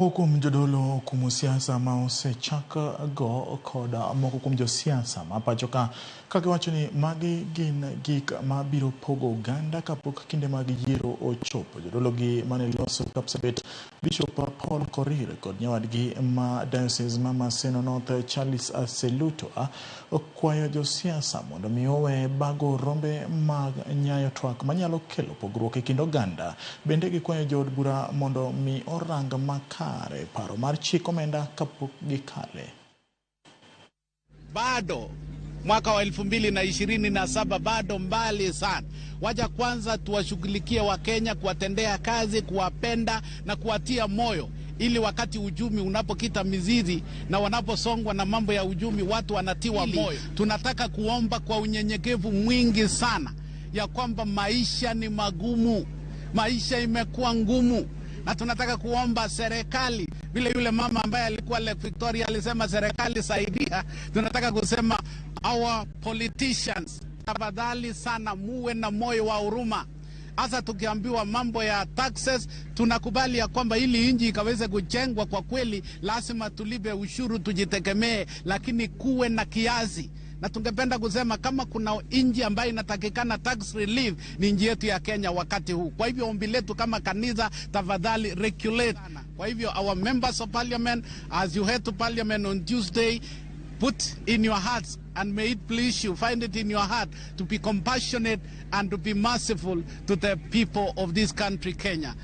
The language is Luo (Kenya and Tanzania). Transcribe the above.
Moko kuom jodolo okumo siasa ma osechak go kod moko kuom josiasa ma pacho ka ka giwacho ni magi gin gik ma biro pogo oganda kapok kinde mag yiero ochopo. Jodolo gi mane loso Kapsabet Bishop Paul Korir kod nyawadgi ma Diocese ma Maseno North Charles Seluto okwayo josiasa mondo mi owe bago rombe mag nyayo twak manyalo kelo pogruok e kind oganda. Bende gikwayo jood bura mondo mi orang makare paro mar chik omenda kapok gikale. Bado mwaka wa 2027 bado mbali sana. Wacha kwanza tuwashughulikie Wakenya, kuwatendea kazi, kuwapenda na kuwatia moyo, ili wakati uchumi unapokita mizizi na wanaposongwa na mambo ya uchumi, watu wanatiwa moyo. Tunataka kuomba kwa unyenyekevu mwingi sana ya kwamba maisha ni magumu, maisha imekuwa ngumu, na tunataka kuomba serikali, vile yule mama ambaye alikuwa Lake Victoria alisema serikali saidia. Tunataka kusema our politicians, tafadhali sana muwe na moyo wa huruma. Hasa tukiambiwa mambo ya taxes, tunakubali ya kwamba ili nchi ikaweze kujengwa kwa kweli, lazima tulipe ushuru, tujitegemee, lakini kuwe na kiasi na tungependa kusema kama kuna nchi ambayo inatakikana tax relief ni nchi yetu ya Kenya wakati huu. Kwa hivyo ombi letu kama kanisa, tafadhali regulate. Kwa hivyo our members of parliament, as you head to parliament on Tuesday, put in your hearts and may it please you, find it in your heart to be compassionate and to be merciful to the people of this country, Kenya.